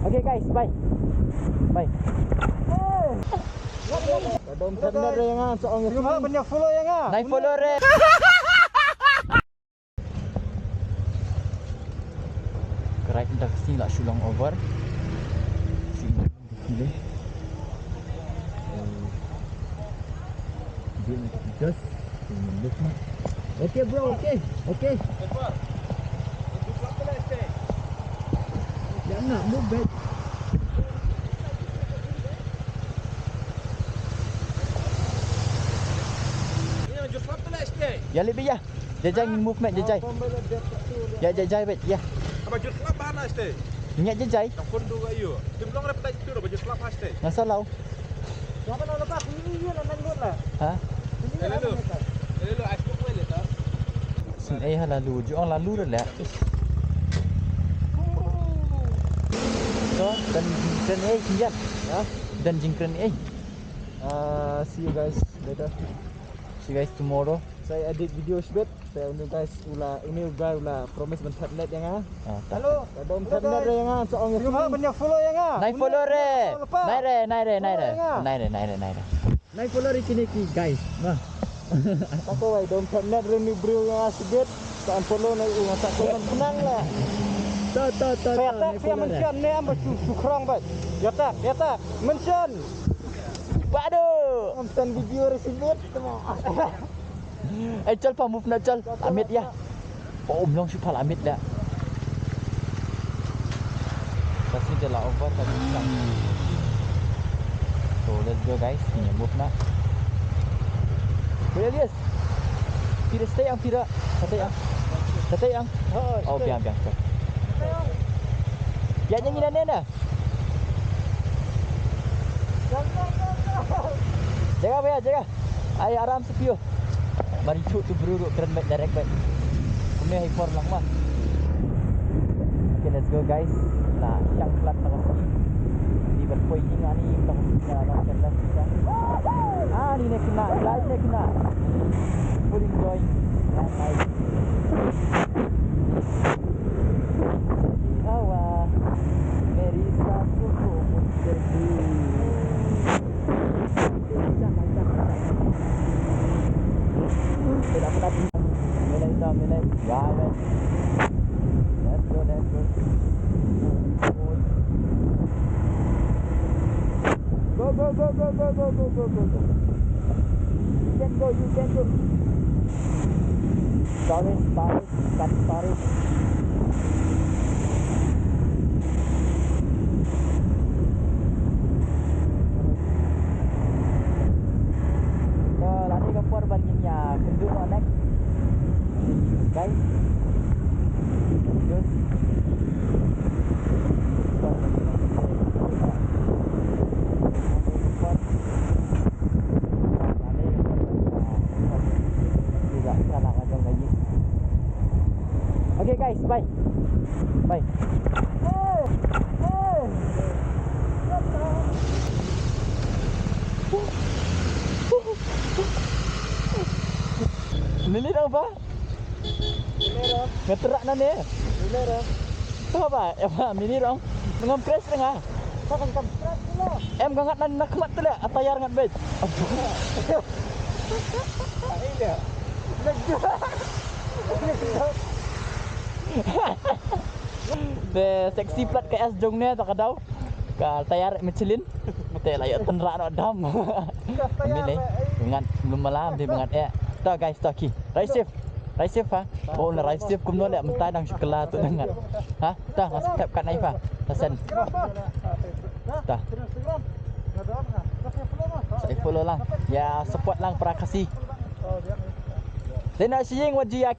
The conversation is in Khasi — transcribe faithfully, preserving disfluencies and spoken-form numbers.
Okay guys, bye. Bye. Ka dom thumbnail re nga, sa ong ïa nga ban ïa follow ïa nga. Nai follow re. Ka ride da ka sngi la shu long over. Shu long over. Just okay bro, okay, okay. Jangan nak move back. Ïa leh beit ïa. Jai jai ngin move met jai jai. Ïa jai jai beit ïa. Aba jut slap ba na stay. Ïa jai jai. Ka phone tu ka ïu. Tim long rep tai tu ba jut slap ba stay. Nga sa lau. Ha? Hello. Hello, I spoke well later. Syn ei ha la lu, ju ong la lu re leh. To, dang jingkren ei, kin jan. Ha? Dang jingkren ei. Uh, see you guys later. See you guys tomorrow. Sa edit video shibit. Sa uni guys u la, uni u guy u la promise ban tap net ïa nga. Ah, ta. Hello. Ka dom tap net re ïa nga, sa ong ïa nga ban ïa follow ïa nga. Nai follow re. Nai re, nai re, nai re. Nai re, nai re, nai re. Nai follow re kine ki guys. Nah. Ka ko wai dom tap net re ni bro ïa nga shibit. Sa unfollow nai u nga sa ko kan kenang lah. Ta, ta, ta, ta. Sa ïa ta, sa ïa mention ne am ba shu, shu krong ba. Ïa ta, ïa ta. Mention. Badu. Mention video re shibit. Ai chal pa move na chal. Amit ïa. Oh, um long shu pal amit da. Kasi de la over tadi sang. So let's go guys, ni move na. Boleh lias. Pira stay ang pira. Stay ang. Stay ang. Oh, biang biang. Ya nyanyi na nena. Jaga bhaiya, jaga. Ai aram se pio. Mari chu tu bru ru kren bhai direct bhai. Kumne hai por lang ma. Okay, let's go guys. Na yang plat na kasi. Ni ban poi jing ani na kasi na na kena sisa. Ah, ni ne kena, live ne kena. Full enjoy. Nice. हवा मेरी सांसों को मुझसे दूर। Let's go, let's go. Go, go, go, go. You can go, you can go. Sorry, sorry. Ikan parit. To, lane ka por ban ngin ïa kynduh noh next. Guys. Kynduh. Okay guys, bye. Bye. Lili dong ba? Ngeterak na ne. Tengah ba? Ya ba, mini dong. Ngam crash tengah. Em ka ngat na khmat tu le, a tayar ngat beit. Te sexy plat ka S jong ne ta ka daw. Ka tayar Michelin. Te la ïa tynrah noh dam. Mini le. Ngat lum malam de ngat eh. Ta guys ta ki. Rai safe. Rai safe ha. Oh na rai safe kumno le mynta dang shu kylla tu ngat. Ha? Ta ngat step kat nai pa. Ta sen. Ta. Sa follow lang. Ïa support lang para Khasi. Te na shi ïing wat ju ïa